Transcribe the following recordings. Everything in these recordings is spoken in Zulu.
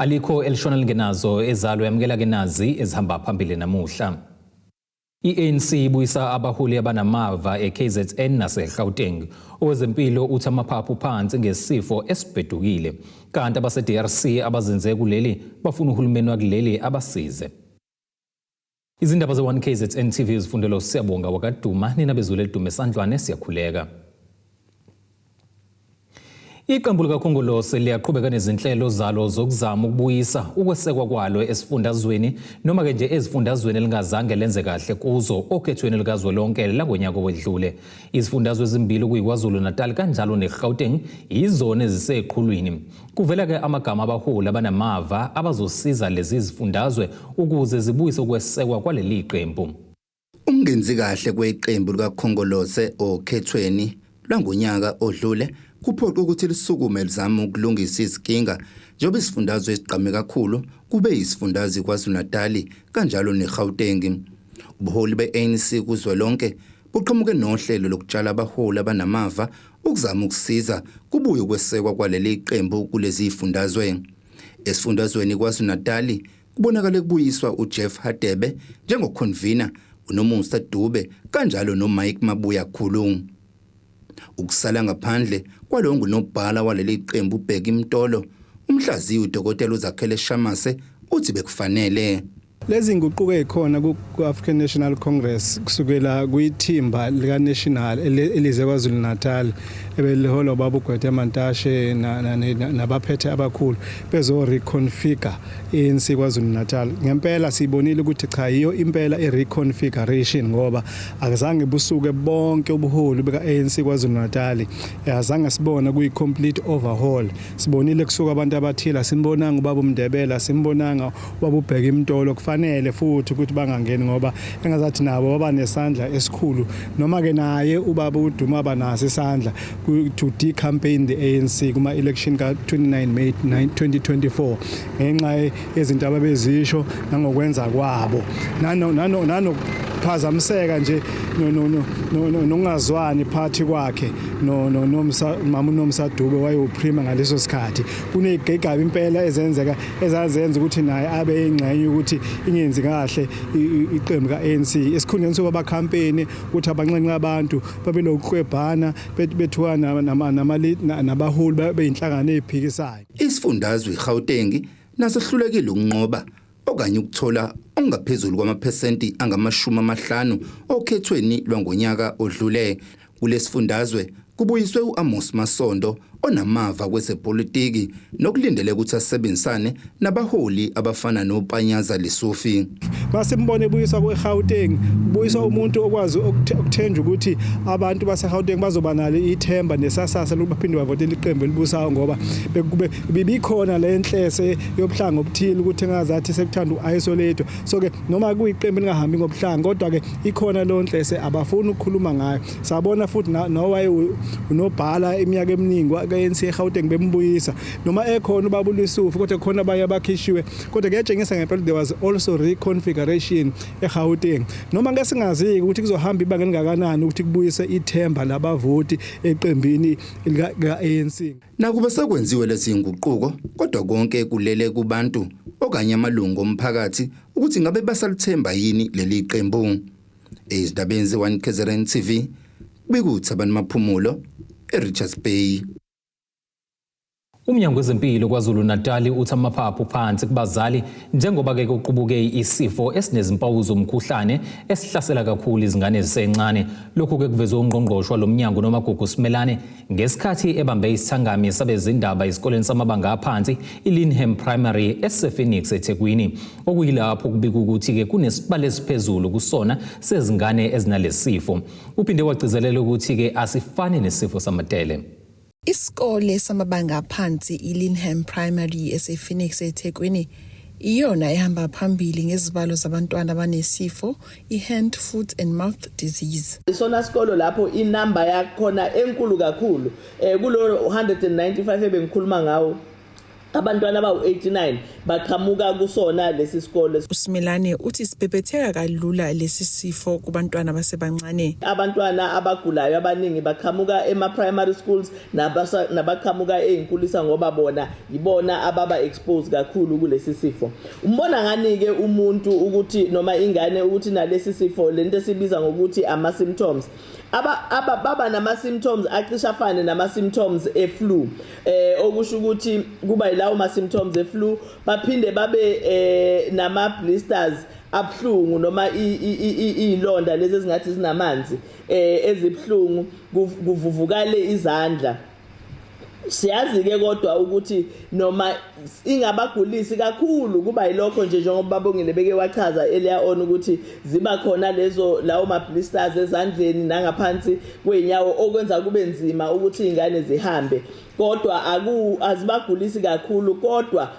Alikho elishona lingenazo ezalo. Yamukela ke nazi ezihamba phambili namuhla. I-ANC ibuyisa abaholi abanamava e-KZN naseGauteng. Owezempilo uthi amaphaphu phansi ngesifo esibhedukile. Kanti abase-DRC abazinze kuleli bafuna uhulumeni wakuleli abasize. Izindaba ze-1 KZN TV zifundelwa uSiyabonga wakaDuma, nina bezulu elidume esandlwane siyakhuleka. Iqembu likaKhongolose liyaqhubeka nezinhlelo zalo zokuzama ukubuyisa ukwesekwa kwalo esifundazweni noma-ke nje ezifundazweni elingazange lenze kahle kuzo okhethweni likazwelonke langonyaka owedlule. Izifundazwe ezimbili okuyiKwaZulu-Natal kanjalo neGauteng yizona eziseqhulwini. Kuvela-ke amagama abaholi abanamava abazosiza lezi zifundazwe ukuze zibuyise ukwesekwa kwaleli qembu. Ukungenzi kahle kweqembu likaKhongolose okhethweni lwangonyaka odlule kuphoqe ukuthi lisukume lizame ukulungisa izinkinga njengoba isifundazwe esigqame kakhulu kube yisifundazwe iKwaZulu-Natali kanjalo neGauteng. Ubuholi be-ANC kuzwelonke buqhamuke nohlelo lokutshala abaholi abanamava ukuzama ukusiza kubuye ukwesekwa kwaleli qembu kulezi zifundazwe. Esifundazweni iKwaZulu-Natali kubonakale kubuyiswa uJeff Hadebe njengoconvener, uNomusa Dube kanjalo noMike Mabuya Khulu. Ukusala ngaphandle kwalo ngunobhala waleli qembu uBheki Mtolo, umhlaziyi uDokotela uZakhele Shamase uthi bekufanele. Lezi nguquko ezikhona ku-African National Congress kusukela kwithimba lika-National elize KwaZulu Natal ebeliholwa ubaba uGwede Mantashe nabaphethe abakhulu bezo-reconfigure i-ANC KwaZulu Natal. Ngempela siyibonile ukuthi cha, yiyo impela i-reconfiguration ngoba akazange busuke bonke ubuholi beka-ANC KwaZulu Natal, azange sibone kuyi-complete overhaul. Sibonile kusuka abantu abathile, asimbonanga ubaba uMndebele, asimbonanga ubaba uBheka iMtolo. Kufanele futhi ukuthi bangangeni ngoba engazathi nabo baba nesandla esikhulu, noma ke naye ubaba uDuma banaso isandla to decampaign the ANC kuma election ka 29 May 2024 ngenxa yezinto ababezisho nangokwenza kwabo nano nano nanokuphazamiseka nje nokungazwani phakathi kwakhe no no Nomsa, mama uNomsa Dube wayewuprima ngaleso sikhathi. Kuney'gigaba impela ezenzeka ezazenza ukuthi naye abe ingxenye ukuthi ingenzi kahle iqembu ka-ANC esikhundleni sokuba bakhampeni ukuthi abanxenxe abantu babe nokuklwebhana bethukana nabaholi beyinhlangano ey'phikisayo. Isifundazwe iGauteng nasehlulekile ukunqoba okanye ukuthola okungaphezulu kwamaphesenti angama-50 okhethweni lwangonyaka odlule. Kulesifundazwe kubuyiswe u-Amos Masondo onamava kwezepolitiki nokulindele ukuthi asebenzisane nabaholi abafana noPanyaza Lesufi. Masimbone ebuyiswa kweGauteng, kubuyiswa umuntu okwazi ukuthenjwa ukuthi abantu baseGauteng bazoba nalo ithemba nesasasa lokuba baphinde bavotele iqembu elibusayo ngoba bekube bibikhona le nhlese yobuhlanga obuthile ukuthi engazathi sekuthanda u-isolate. So ke noma kuyiqembu elingahambi ngobuhlanga kodwa ke ikhona leyo nhlese abafuni ukukhuluma ngayo. Sabona futhi nowaye unobhala iminyaka eminingi kwa-ANC eGauteng bembuyisa noma ekhona ubaba uLesufi, kodwa khona abanye abakhishiwe, kodwa kuyatshengisa ngempela there was also reconfiguration eGauteng, noma ngeke singazi ukuthi kuzohamba ibanga elingakanani ukuthi kubuyise ithemba labavoti eqembini lika-ANC. Nakuba sekwenziwe lezi nguquko kodwa konke kulele kubantu okanye amalungu omphakathi ukuthi ngabe basalithemba yini leli qembu. Ezindabeni ze-1 KZN TV bekuthi Maphumulo eRichards Bay. Umnyango wezempilo KwaZulu-Natal uthi amaphaphu phansi kubazali njengoba-ke kuqubuke isifo esinezimpawu zomkhuhlane esihlasela kakhulu izingane ezisencane. Lokhu-ke kuvezwe ungqongqoshe walo mnyango Nomagugu Simelane ngesikhathi ebambe isithangami sabezindaba esikoleni samabanga aphansi iLinham Primary esePhoenix eThekwini, okuyilapho kubika ukuthi-ke kunesibalo esiphezulu kusona sezingane ezinalesifo. Uphinde wagcizelela ukuthi-ke asifani nesifo samatele. Isikole samabanga aphansi iLinham Primary esePhoenix eThekwini iyona ehamba phambili ngezibalo zabantwana abanesifo i-hand, foot and mouth disease. Isona sikolo lapho inamba yakhona enkulu kakhulu kulo 195 ebengikhuluma ngawo. Abantwana abawu-89 baqhamuka kusona lesi sikole. USimelane uthi sibhebhetheka kalula lesi sifo kubantwana abasebancane. Abantwana abagulayo abaningi baqhamuka ema-primary schools nabaqhamuka ey'nkulisa, ngoba bona yibona ababa exposed kakhulu kulesi sifo. Umbona ngani-ke umuntu ukuthi noma ingane ukuthi nalesi sifo, lento esibiza ngokuthi ama-symptoms? Aba aba baba nama symptoms acishe afane nama symptoms e-flu, okusho ukuthi kuba yilawo ma symptoms e-flu, baphinde babe nama blisters abhlungu noma izilonda lezi ezingathi zinamanzi ezibhlungu, kuvuvukale izandla. Siyazi ke kodwa ukuthi noma ingabagulisi kakhulu, kuba yilokho nje, njengoba babongile beke wachaza earlier on ukuthi ziba khona lezo lawo ma blisters ezandleni nangaphansi kweinyawo, okwenza kube nzima ukuthi izingane zihambe, kodwa aku azibagulisi kakhulu, kodwa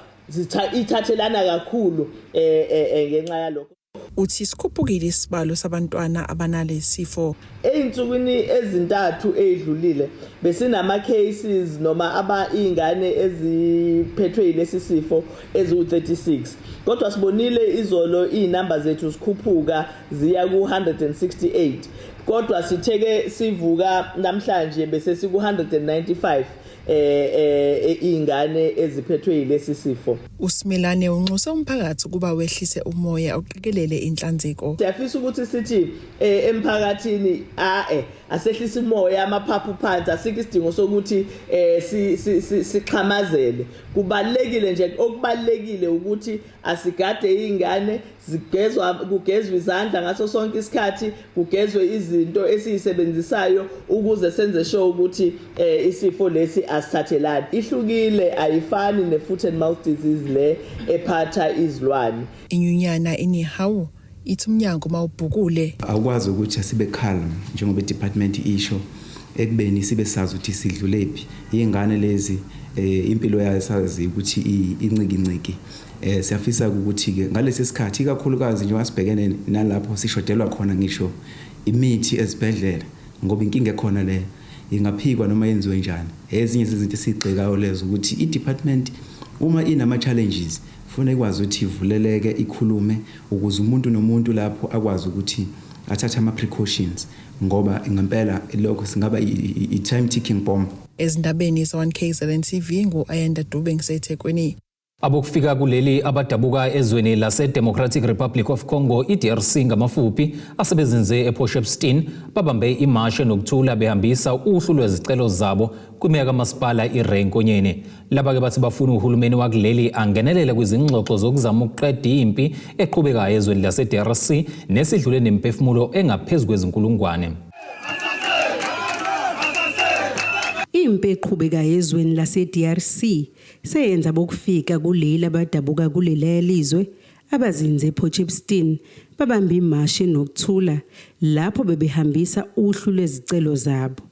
ithathelana kakhulu ngenxa yalokho. Uthi sikhuphukile isibalo sabantwana abanalesifo. Ey'nsukwini ezintathu ey'dlulile besinama cases noma aba iy'ngane eziphethwe yilesi sifo eziwu-36, kodwa sibonile izolo iy'namba zethu zikhuphuka ziya ku-168, kodwa sitheke sivuka namhlanje bese siku-195 iy'ngane eziphethwe yilesi sifo. USimelane unxuse umphakathi ukuba wehlise umoya, uqikelele inhlanzeko. Siyafisa ukuthi sithi emphakathini a asehlisa umoya, amaphaphu phansi, asikho isidingo sokuthi sixhamazele. Kubalekile nje, okubalekile ukuthi asigade izingane, zigezwa, kugezwe izandla ngaso sonke isikhathi, kugezwe izinto esiyisebenzisayo ukuze senze sure ukuthi isifo lesi asithathelani. Ihlukile, ayifani ne-foot and mouth disease le ephatha izilwane. Inyunyana iNehawu ithi umnyango mawubhukule. Awukwazi ukuthi asibe calm njengoba i-department isho, ekubeni sibe sazi ukuthi sidlulephi. Iy'ngane lezi impilo yayo sazi ukuthi inciki inciki. Siyafisa ukuthi ke ngalesi sikhathi, ikakhulukazi njengoba sibhekene nalapho sishodelwa khona ngisho imithi ezibhedlela, ngoba inkinga ekhona leyo ingaphikwa noma yenziwe njani. Ezinye zezinto esigxekayo lezo, ukuthi i-department uma inama challenges funa ikwazi ukuthi ivuleleke, ikhulume, ukuze umuntu nomuntu lapho akwazi ukuthi athathe ama precautions, ngoba ngempela lokho singaba i-time ticking bomb. Ezindabeni ze-1 KZN TV, ngu-Ayanda Dube, ngiseThekwini. Abokufika kuleli abadabuka ezweni lase-Democratic Republic of Congo, i-DRC ngamafuphi, asebezinze ePort Shepstone babambe imashe nokuthula behambisa uhlu lwezicelo zabo kwimeya kamasipala iRay Nkonyeni. Laba-ke bathi bafuna uhulumeni wakuleli angenelele kwizingxoxo zokuzama ukuqeda impi eqhubekayo ezweni lase-DRC nesidlule nemiphefumulo engaphezu kwezinkulungwane. Impi eqhubekayo ezweni lase-DRC seyenza bokufika kuleli abadabuka kuleliya lizwe abazinze ePort Shepstone babambe imashi nokuthula lapho bebehambisa uhlu lwezicelo zabo.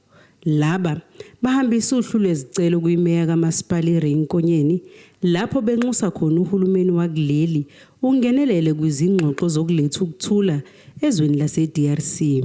Laba bahambisa uhlu lwezicelo kwimeya kamasipala iRay Nkonyeni, lapho benxusa khona uhulumeni wakuleli ungenelele kwizingxoxo zokuletha ukuthula ezweni lase-DRC.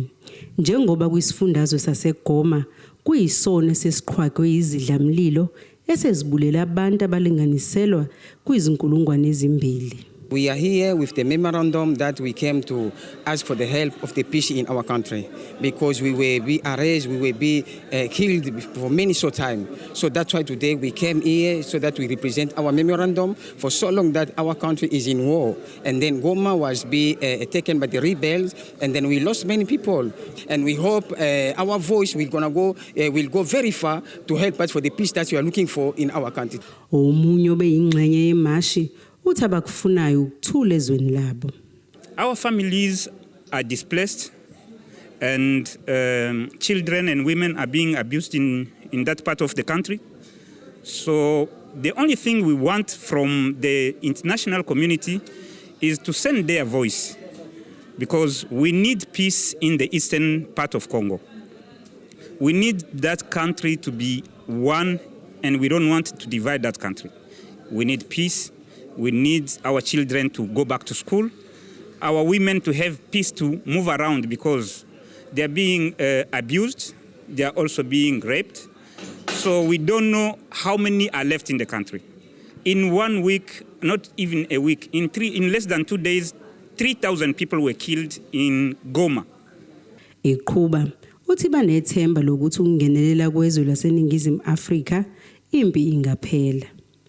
Njengoba kwisifundazwe saseGoma kuyisona esesiqhwagwe izidlamlilo esezibulele abantu abalinganiselwa kwizinkulungwane ezimbili. We are here with the memorandum that we came to ask for the help of the peace in our country, because we were be arrested, we will be killed for many so time. So that's why today we came here, so that we represent our memorandum for so long that our country is in war. And then Goma was be taken by the rebels, and then we lost many people. And we hope our voice will gonna go will go very far to help us for the peace that we are looking for in our country. Omunye obeyingxenye yemashi uthi abakufunayo ukuthula ezweni labo. Our families are displaced, and children and women are being abused in that part of the country. So the only thing we want from the international community is to send their voice, because we need peace in the eastern part of Congo. We need that country to be one, and we don't want to divide that country. We need peace. We need our children to go back to school, our women to have peace to move around, because they are being abused, they are also being raped. So we don't know how many are left in the country. In one week, not even a week, in less than 2 days, 3,000 people were killed in Goma. Eqhuba uthi banethemba lokuthi ukungenelela kwezwe laseNingizimu Afrika impi ingaphela.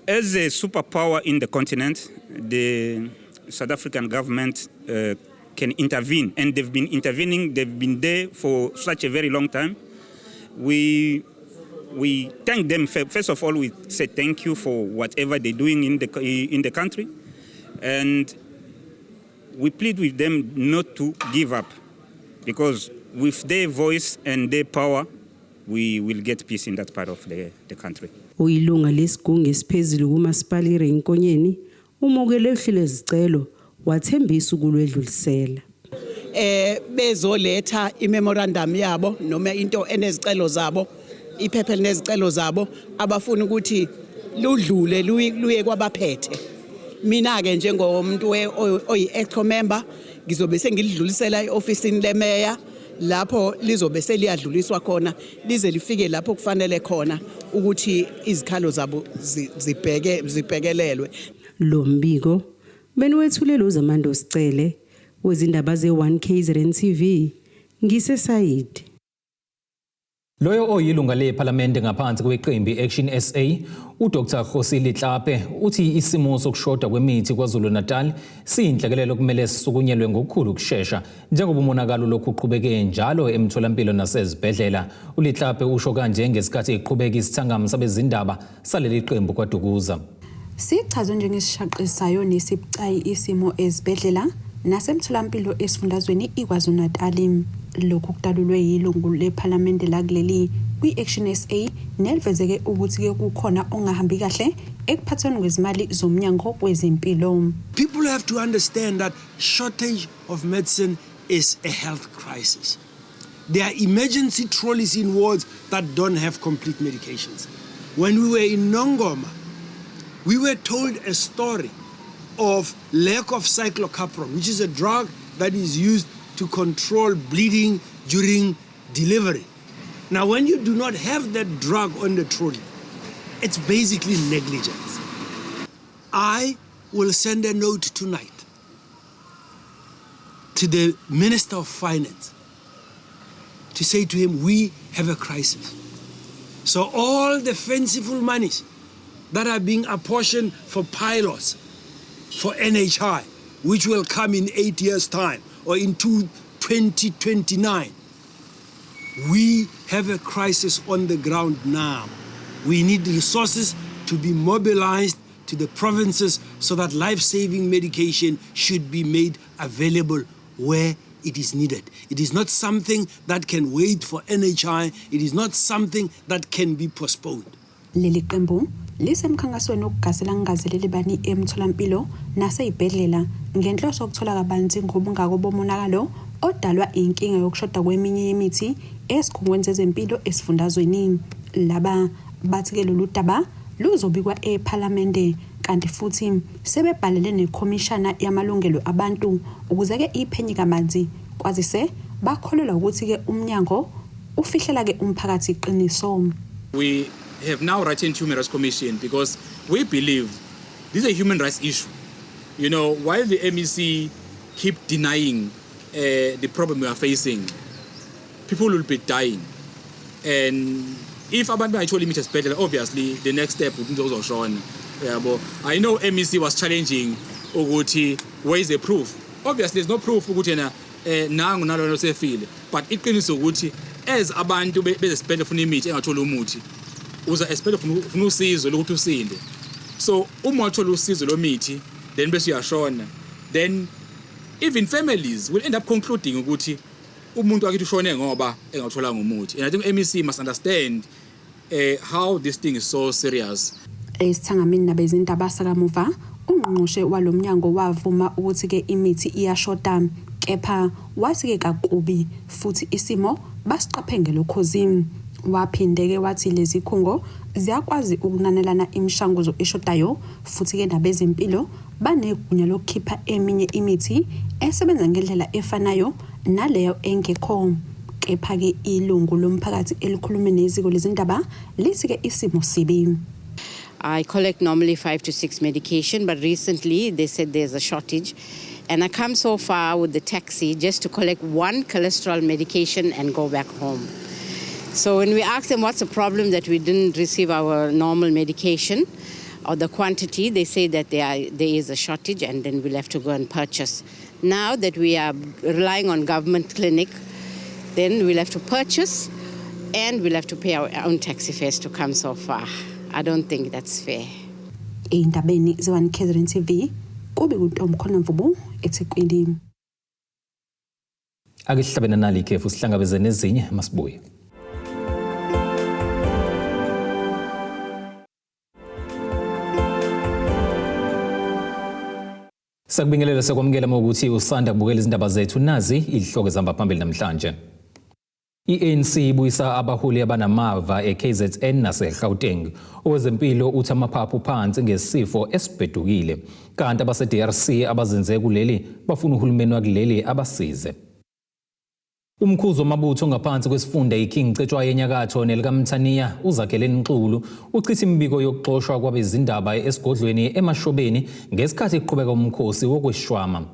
As a superpower in the continent, the South African government can intervene, and they've been intervening. They've been there for such a very long time. We thank them. First of all, we say thank you for whatever they're doing in the country, and we plead with them not to give up, because with their voice and their power, we will get peace in that part of the country. Uyilunga lesigungu esiphezulu kumasipala iRay Nkonyeni umukele uhlu lwezicelo wathembisa ukulwedlulisela. Bezoletha imemorandum yabo noma into enezicelo zabo, iphepha elinezicelo zabo abafuna ukuthi ludlule luye kwabaphethe. Mina ke njengomuntu oyi-exco member ngizobe sengilidlulisela eofisini lemeya lapho lizobe seliyadluliswa khona lize lifike lapho kufanele khona ukuthi izikhalo zabo zibheke zibhekelelwe. Lo mbiko beniwethulelwa uZamando Sicele wezindaba ze-1 KZN TV ngiseSayidi. Loyo oyilunga lephalamende ngaphansi kweqembu i-Action SA, uDr Kgosi Letlape, uthi isimo sokushoda kwemithi KwaZulu-Natal siyinhlekelele okumele sisukunyelwe ngokukhulu ukushesha njengoba umonakalo lokhu uqhubeke njalo emtholampilo nasezibhedlela. ULetlape usho kanje ngesikhathi eqhubeka isithangami sabezindaba saleli qembu KwaDukuza. Sichazwe njengesishaqisayo nesibucayi isimo ezibhedlela nasemtholampilo esifundazweni iKwaZulu-Natal. Lokhu kudalulwe yilungu lephalamende lakuleli kwi-Action SA nelivezeke ukuthi-ke kukhona ongahambi kahle ekuphathweni kwezimali zomnyango wezempilo. People have to understand that shortage of medicine is a health crisis. There are emergency trolleys in wards that don't have complete medications. When we were in Nongoma, we were told a story of lack of cyclocapron, which is a drug that is used to control bleeding during delivery. Now, when you do not have that drug on the trolley, it's basically negligence. I will send a note tonight to the Minister of Finance to say to him, we have a crisis. So all the fanciful monies that are being apportioned for pilots, for NHI, which will come in 8 years' time or in 2029, we have a crisis on the ground now. We need resources to be mobilized to the provinces so that life-saving medication should be made available where it is needed. It is not something that can wait for NHI. It is not something that can be postponed. Leli qembu lisemkhankasweni wokugasela kungazelele bani emtholampilo nasey'bhedlela ngenhloso yokuthola kabanzi ngobungako bomonakalo odalwa inkinga yokushoda kweminye yemithi esikhungweni sezempilo esifundazweni. Laba bathi-ke lolu daba luzobikwa ephalamende kanti futhi sebebhalele nekhomishana yamalungelo abantu ukuze-ke iphenye kabanzi, kwazise bakholelwa ukuthi-ke umnyango ufihlela-ke umphakathi iqiniso. We have now written to Human Rights Commission because we believe this is a human rights issue. While the MEC keep denying the problem we are facing, people will be dying. And if abantu bangayitholi imithi esibhedlela, obviously the next step umuntu uzoshona. Yabo. I know MEC was challenging ukuthi where is the proof? Obviously there's no proof ukuthi yena nangu nalona osefile. But iqiniso ukuthi as abantu bezesibhedlela funa imithi engatholi umuthi, uza esibhedlela ufuna usizo lokuthi usinde. So uma wathola usizo lomithi then bese uyashona, then even families will end up concluding ukuthi umuntu wakithi ushone ngoba engatholanga umuthi. And I think MEC must understand how this thing is so serious. Esithangamini nabezindaba sakamuva, ungqongqoshe walomnyango wavuma ukuthi-ke imithi iyashoda, kepha wathi-ke kakubi futhi isimo basiqaphe ngelokhozi. Waphinde-ke wathi lezi khungo ziyakwazi ukunanelana imishanguzo eshodayo futhi-ke nabezempilo banegunya lokukhipha eminye imithi esebenza ngendlela efanayo naleyo engekho. Kepha-ke ilungu lomphakathi elikhulume neziko lezindaba lithi-ke isimo sibi. I collect normally 5 to 6 medication, but recently they said there's a shortage. And I come so far with the taxi just to collect one cholesterol medication and go back home. So when we asked them what's the problem that we didn't receive our normal medication or the quantity, they say that there is a shortage and then we'll have to go and purchase. Now that we are relying on government clinic, then we'll have to purchase and we'll have to pay our own taxi fares to come so far. I don't think that's fair. Ey'ndabeni ze-1 KZN TV, kube kuNtomkhona Mvubu eThekwini. Ake sihlabene nali ikhefu sihlangabeze nezinye masibuye. Sakubingelela sekwamukela ukuthi usanda kubukela izindaba zethu nazi izihloko ezihamba phambili namhlanje. I-ANC ibuyisa abaholi abanamava e-KZN nase-Gauteng. Owezempilo uthi amaphaphu phansi ngesifo esibhedukile. Kanti abase-DRC abazinze kuleli bafuna uhulumeni wakuleli abasize. Umkhuzi wamabutho ngaphansi kwesifunda iKing Cetshwayo eNyakatho nelikaMthaniya uZakhele Nxulu uchitha imibiko yokuxoshwa kwabezindaba esigodlweni eMashobeni ngesikhathi kuqhubeka umkhosi wokweshwama.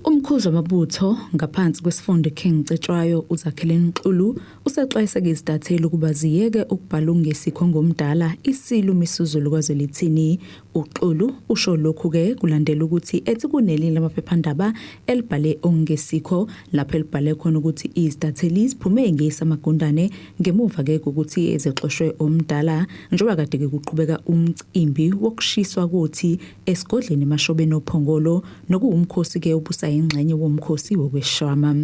Umkhuzi wamabutho ngaphansi kwesifunda King Cetshwayo uZakhele Nxulu usexwayise izintatheli ukuba ziyeke ukubhala ungesikho ngomdala iSilo uMisuzulu kaZwelithini. UXulu usho lokhu-ke kulandela ukuthi ethi kunelinye lamaphephandaba elibhale ongesikho lapho elibhale khona ukuthi izintatheli ziphume ngesamagundane ngemuva-ke kokuthi ezexoshwe omdala njengoba kade-ke kuqhubeka umcimbi wokushiswa kothi esigodlweni eMashobeni oPhongolo nokuwumkhosi-ke obusayingxenye womkhosi wokweshwama.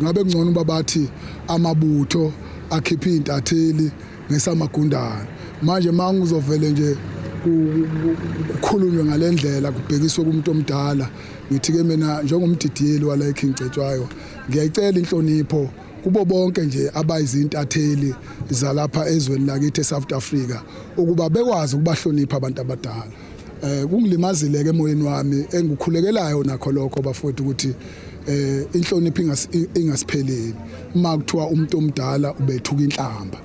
Ngabe kungcono uba bathi amabutho akhiphe iy'ntatheli ngesamagundane. Manje uma ngizovele nje kukhulunywe ngale ndlela kubhekiswe kumuntu omdala, ngithi-ke mina njengomdidiyeli wala eKing Cetshwayo ngiyayicela inhlonipho kubo bonke nje abayizintatheli zalapha ezweni lakithi eSouth Africa ukuba bekwazi ukubahlonipha abantu abadala. Kungilimazile ke emoyeni wami engikukhulekelayo nakho lokho bafowethu ukuthi inhlonipho ingasipheleli. Uma kuthiwa umuntu omdala ubethuka inhlamba,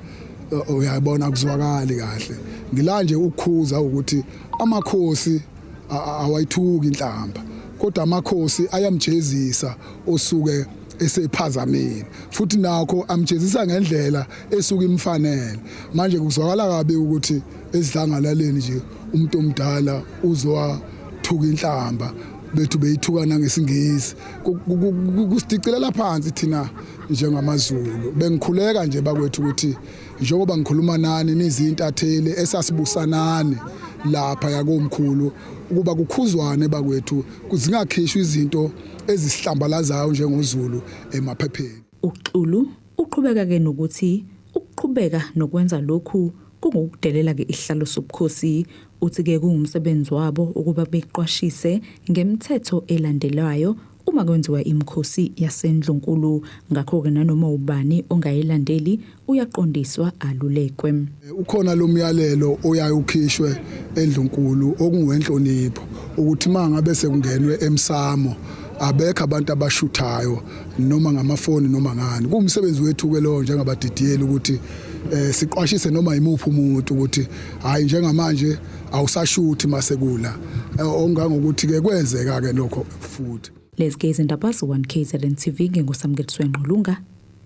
uyayibona kuzwakali kahle. Ngila nje ukukhuza ukuthi amakhosi awayithuki inhlamba, kodwa amakhosi ayamjezisa osuke esephazamile, futhi nakho amjezisa ngendlela esuke imfanele. Manje kuzwakala kabi ukuthi esidlangalaleni nje umuntu omdala uzowathuka inhlamba bethu beyithuka nangesingisi, kusidicilela phansi thina njengamaZulu. Bengikhuleka nje bakwethu ukuthi njengoba ngikhuluma nani nizintatheli esasibusanani lapha yakomkhulu ukuba kukhuzwane bakwethu, kuzingakhishwa izinto ezisihlambalazayo njengoZulu emaphepheni. UXulu uqhubeka-ke nokuthi ukuqhubeka nokwenza lokhu kungukudelela-ke isihlalo sobukhosi. Uthi-ke kungumsebenzi wabo ukuba beqwashise ngemithetho elandelwayo uma kwenziwa imikhosi yaseNdlunkulu. Ngakho-ke nanoma ubani ongayilandeli uyaqondiswa alulekwe. Ukhona lo myalelo oyaye ukhishwe eNdlunkulu okunguwenhlonipho ukuthi uma ngabe sekungenwe emsamo abekho abantu abashuthayo noma ngamafoni noma ngani. Kuwumsebenzi wethu-ke lowo njengabadidiyeli ukuthi siqwashise noma yimuphi umuntu ukuthi hhayi njengamanje awusashuthi masekula, ongangokuthi-ke kwenzeka-ke lokho futhi. Lezi ke izindaba ze-1 KZN TV nginguSamukeliso Ngqulunga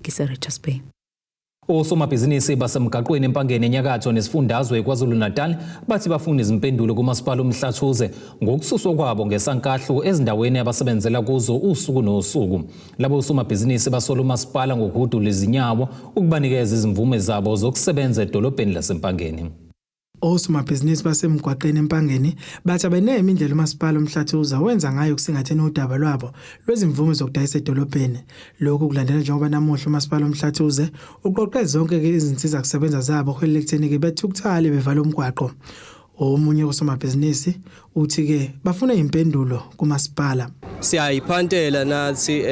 ngise-Richards Bay. Osomabhizinisi basemgaqweni eMpangeni eNyakatho nesifundazwe KwaZulu-Natal bathi bafuna izimpendulo kumasipala uMhlathuze ngokususwa kwabo ngesankahlu ezindaweni abasebenzela kuzo usuku nosuku. Labo osomabhizinisi basola umasipala ngokuhudula izinyawo ukubanikeza izimvume zabo zokusebenza edolobheni laseMpangeni. Osomabhizinisi basemgwaqeni eMpangeni bathi abeneme indlela umasipala uMhlathuze wenza ngayo kusingatheni udaba lwabo lwezimvume zokudayisa edolobheni. Lokhu kulandela njengoba namuhla umasipala uMhlathuze uqoqe zonke izinsiza kusebenza zabo kuholele ekutheni-ke bethukuthale bevala umgwaqo. Omunye kosomabhizinisi uthi-ke bafuna impendulo kumasipala. Siyayiphantela nathi,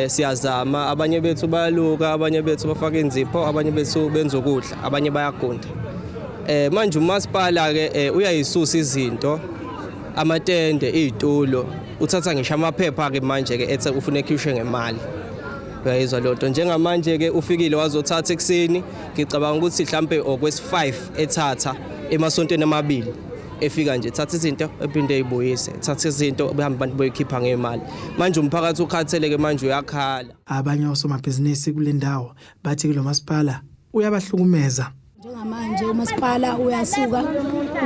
siyazama, abanye bethu bayaluka, abanye bethu bafaka inzipho, abanye bethu benza ukudla, abanye bayagunda. Manje umasipala ke uyayisusa izinto, amatende, izitulo, uthatha ngisho amaphepha ke manje ke ethe ufuna ekhishwe ngemali. Uyayizwa lonto. Njengamanje ke ufikile wazothatha ekuseni, ngicabanga ukuthi mhlambe okwesi-5 ethatha Emasontweni amabili efika nje thatha izinto ephinde eyibuyise, thatha izinto behambe abantu boyikhipha ngemali. Manje umphakathi ukhatheleke manje uyakhala. Abanye osomabhizinisi kule ndawo bathi kulo masipala uyabahlukumeza. Njengamanje umasipala uyasuka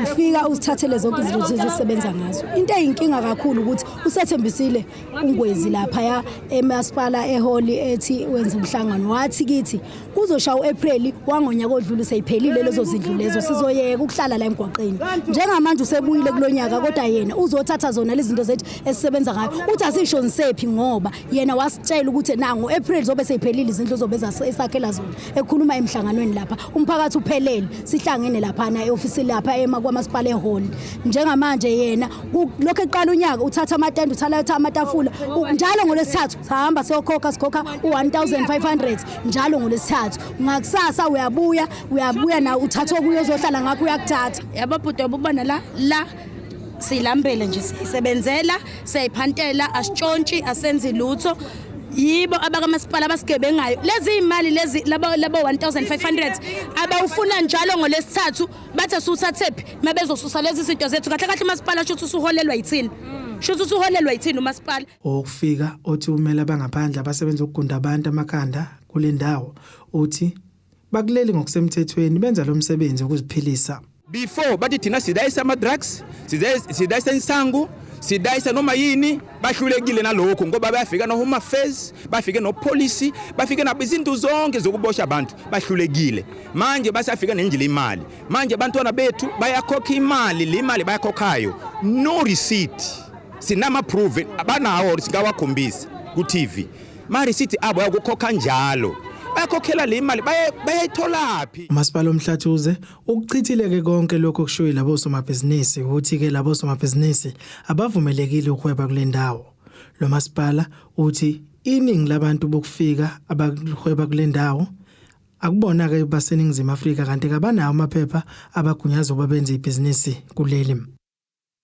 ufika usithathele zonke izinto esisebenza ngazo. Into eyinkinga kakhulu ukuthi usethembisile uNgwezi laphaya emasipala eholi ethi wenza umhlangano wathi kithi kuzoshaya uApril wangonyaka odlule seyiphelile lezo zindlu lezo sizoyeka ukuhlala la emgwaqeni. Njengamanje usebuyile kulonyaka kodwa yena uzothatha zona lezi zinto zethu esisebenza ngayo. Uthi asishonisephi ngoba yena wasitshela ukuthi na ngo-April zobe seyiphelile izindlu zobe esakhela zona. Ekhuluma emhlanganweni lapha umphakathi uphelele sihlangene laphana e-ofisini lapha ema kwamasipala ehall. Njengamanje yena lokho eqala unyaka uthatha amatende uthatha amatafula njalo ngolwesithathu sihamba siyokhokha sikhokha u-1500 njalo ngolwesithathu. Ngakusasa uyabuya uyabuya na uthatha okuye ozohlala ngakho uyakuthatha. Yabo bhuti ubona la la silambele nje sisebenzela siyayiphantela asitshontshi asenzi lutho. Yibo abakamasipala abasigebengayo lezi imali lezi labo labo 1500 abawufuna njalo ngolesithathu bathe siwuthathephi mabezosusa lezi zinto zethu. Kahle kahle umasipala shuthi usuholelwa yithini, shuthi usuholelwa yithini umasipala. Okufika othi umele abangaphandle abasebenza ukugunda abantu amakhanda kule ndawo uthi bakuleli ngokusemthethweni benza lo msebenzi ukuziphilisa. Before bathi thina sidayisa ama-drugs, sidayisa insangu, sidayisa noma yini, bahlulekile nalokho ngoba bayafika no-Home Affairs, bafike no-police, bafike nabo izinto zonke zokubosha abantu, bahlulekile. Manje basafika nendlela imali. Manje abantwana bethu bayakhokha imali, le imali bayakhokhayo. No receipt. Sinama proof abanawo singawakhombisa ku TV. Ma receipt abo yakukhokha njalo. Bayakhokhela le imali bayayitholaphi? Umasipala uMhlathuze ukuchithile-ke konke lokho okushiwo yilabo somabhizinisi ukuthi-ke labo somabhizinisi abavumelekile ukuhweba kule ndawo. Lo masipala uthi iningi labantu bokufika abahweba kule ndawo akubona-ke baseNingizimu Afrika kanti kabanawo amaphepha abagunyaza ukuba benze ibhizinisi kuleli.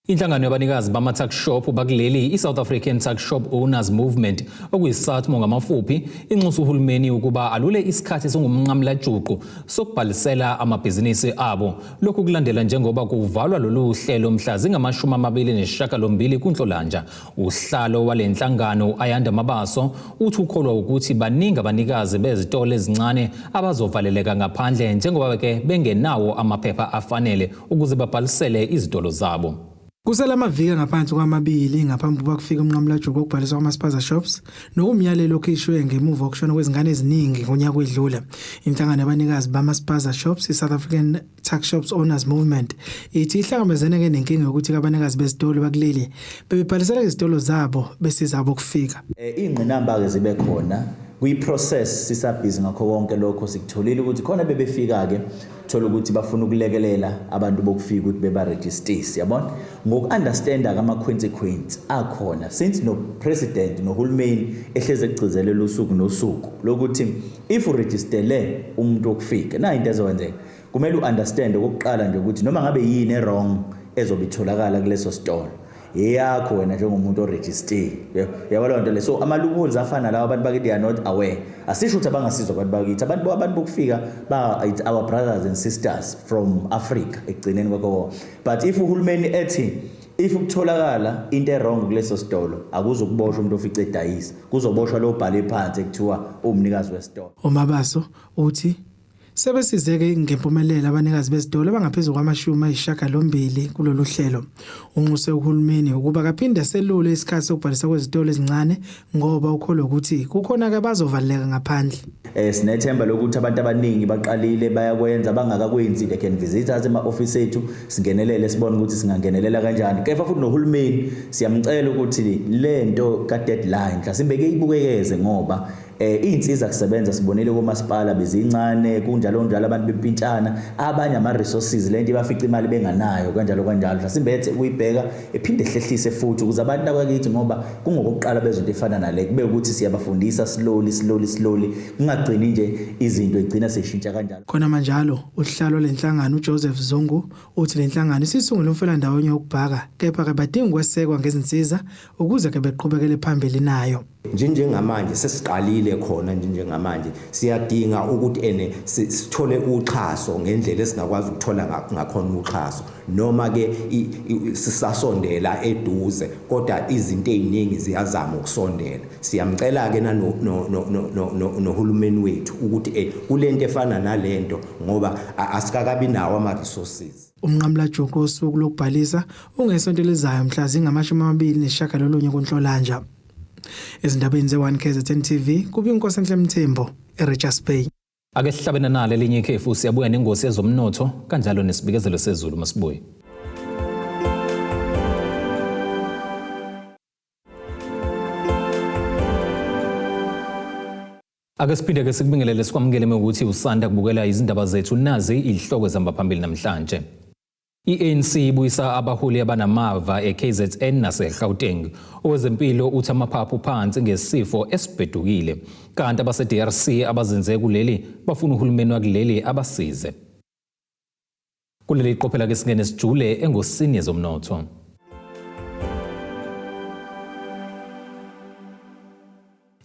Inhlangano yabanikazi bama-tuck shop bakuleli i-South African Tuck Shop Owners Movement okuyi-SATMO ngamafuphi inxusa uhulumeni ukuba alule isikhathi esingumnqamulajuqu sokubhalisela amabhizinisi abo. Lokhu kulandela njengoba kuvalwa lolu hlelo mhla zingama-28 kuNhlolanja. Uhlalo wale nhlangano Ayanda Mabaso uthi ukholwa ukuthi baningi abanikazi bezitolo ezincane abazovaleleka ngaphandle njengoba ke bengenawo amaphepha afanele ukuze babhalisele izitolo zabo. Kusele amaviki ngaphansi kwamabili ngaphambi kokuba kufike umnqamulajuqu wokubhaliswa kwama-spaza shops nokumyalelo okhishwe ngemuva kokushona kwezingane eziningi ngonyaka wedlule. Inhlangano yabanikazi bama-spaza shops i-South African Tuck Shops Owners Movement ithi ihlangabezene-ke nenkinga yokuthi abanikazi bezitolo bakuleli bebebhalisela izitolo zabo besizabo ukufika. Iy'ngqinamba-ke zibe khona kwi-process sisabhizi ngakho konke lokho sikutholile ukuthi khona bebefika-ke thola ukuthi bafuna ukulekelela abantu bokufika ukuthi bebarejistise, yabona, ngoku-understanda ama-consequence akhona since no-president nohulumeni ehleze ekugcizelela usuku nosuku lokuthi if urejistele umuntu wokufika nayo into ezokwenzeka kumele u-understand okokuqala nje ukuthi noma ngabe yini e-wrong ezobe itholakala kuleso sitolo eyakho wena njengomuntu orejistile, yabo leyo nto le. So ama-loopholes afana lawa abantu bakithi they are not aware. Asisho ukuthi abangasizwa abantu bakithi, abantu bokufika ba it's our brothers and sisters from Africa ekugcineni kwakho. But if uhulumeni ethi if kutholakala into e-wrong kuleso sitolo akuzukuboshwa umuntu ofice edayisa, kuzoboshwa lo bhale phansi ekuthiwa umnikazi wesitolo. UMabaso uthi sebesizeke ngempumelelo abanikazi bezitolo abangaphezulu kwama-80 kulolu hlelo. Unxuse uhulumeni ukuba kaphinde selule isikhathi sokubhalisa kwezitolo ezincane ngoba ukholwa ukuthi kukhona-ke bazovaleleka ngaphandle. Sinethemba lokuthi abantu abaningi baqalile bayakwenza, bangakakwenzi they can visit us ema-office ethu singenelele sibone ukuthi singangenelela kanjani. Kepha futhi nohulumeni siyamcela ukuthi lento ka-deadline mhlasimbe ke ibukekeze ngoba iy'nsiza kusebenza sibonile komasipala bezincane kunjalo njalo abantu bempintshana abanye ama-resources lento ibafica imali benganayo kanjalo kanjalo mhlasimbe ethe ukuyibheka ephinde ehlehlise futhi ukuze abantu abakithi ngoba kungokokuqala bezinto efana nale kube ukuthi siyabafundisa slowly slowly slowly kungagcini nje izinto igcina seyishintsha kanjalo. Khona manjalo uhlalo lenhlangano uJoseph Zungu uthi lenhlangano isisungule umfelandawonye wokubhaka kepha ke badinga ukwesekwa ngezinsiza ukuze ke beqhubekele phambili nayo. Njengamanje sesiqalile khona, njengamanje siyadinga ukuthi ene sithole uxhaso ngendlela esingakwazi ukuthola ngakhona uxhaso, noma ke sisasondela eduze, kodwa izinto eziningi ziyazama ukusondela. Siyamcela ke nohulumeni wethu ukuthi kulento efana nalento, ngoba asikakabi nawo ama resources. Umnqamulajuqu wosuku lokubhalisa ungesonto elizayo mhla zingama-29 kuNhlolanja. Ezindabeni ze-1 KZN TV, kubi Nkosenhle Mthembu, eRichards Bay. Ake sihlabene nalo elinye ikhefu, siyabuya nengosi yezomnotho kanjalo nesibikezelo sezulu masibuye. Ake siphinde ke sikubingelele, sikwamukele ukuthi usanda kubukela izindaba zethu. Nazi izihloko ezihamba phambili namhlanje. I-ANC ibuyisa abaholi abanamava e-KZN nase-Gauteng. Owezempilo uthi amaphaphu phansi ngesifo esibhedukile. Kanti abase-DRC abazinze kuleli bafuna uhulumeni wakuleli abasize. Kuleli qophela ke singene sijule engosini yezomnotho.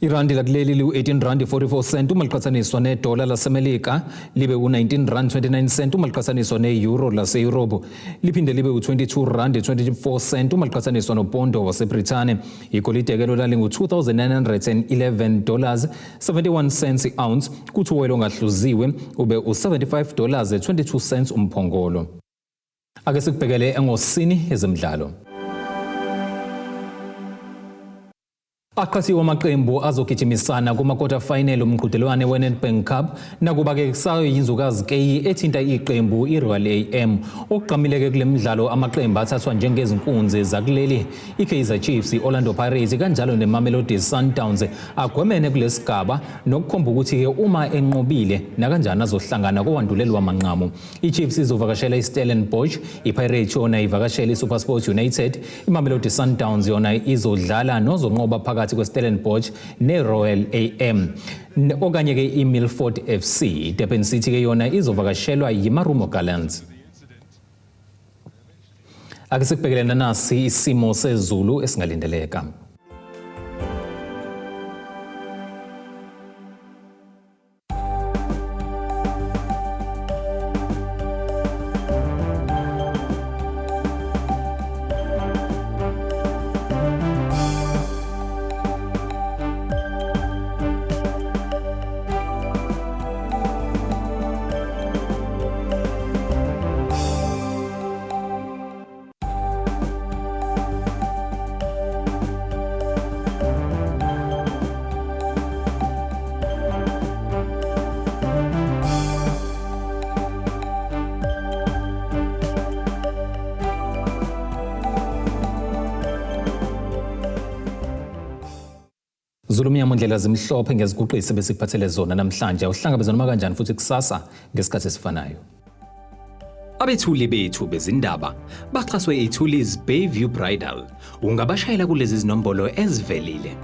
Irandi lakuleli liwu-18 rand 44 cent uma liqhathaniswa nedola laseMelika, libe u-19 rand 29 cent uma liqhathaniswa ne-euro lase-Europe, liphinde libe u-22 rand 24 cent uma liqhathaniswa nopondo waseBrithani. Igolide ke lona lingu-2911 dollars 71 cents i-ounce, kuthi uwoyela ongahluziwe ube u-75 dollars 22 cents umphongolo. Ake sikubhekele engosini yezemidlalo. Aqhasiwe amaqembu azogijimisana kuma-quarter final umqhudelwane we-Nedbank Cup, nakuba-ke kusayinzukazi keyi ethinta iqembu i-Royal AM. Okugqamile-ke kule midlalo amaqembu athathwa njengezinkunzi zakuleli, i-Kaizer Chiefs, i-Orlando Pirates kanjalo ne-Mamelodi Sundowns, agwemene kulesigaba, nokukhomba ukuthi-ke uma enqobile nakanjani azohlangana kowandulelwa manqamu. I-Chiefs izovakashela i-Stellenbosch, i-Pirates yona ivakashela i-SuperSport United, i-Mamelodi Sundowns yona izodlala nozonqoba phakathi kwe-Stellenbosch ne-Royal AM okanye-ke i-Milford FC. Durban City ke yona izovakashelwa yiMarumo Gallants. Ake sikubhekele nasi isimo sezulu esingalindeleka. Zulu mnyama, ndlela zimhlophe ngeziguqisi besikuphathele zona namhlanje. Uhlangabezana noma kanjani futhi kusasa ngesikhathi esifanayo. Abethuli bethu bezindaba baxhaswe iThulis Bayview Bridal. Ungabashayela kulezi zinombolo ezivelile.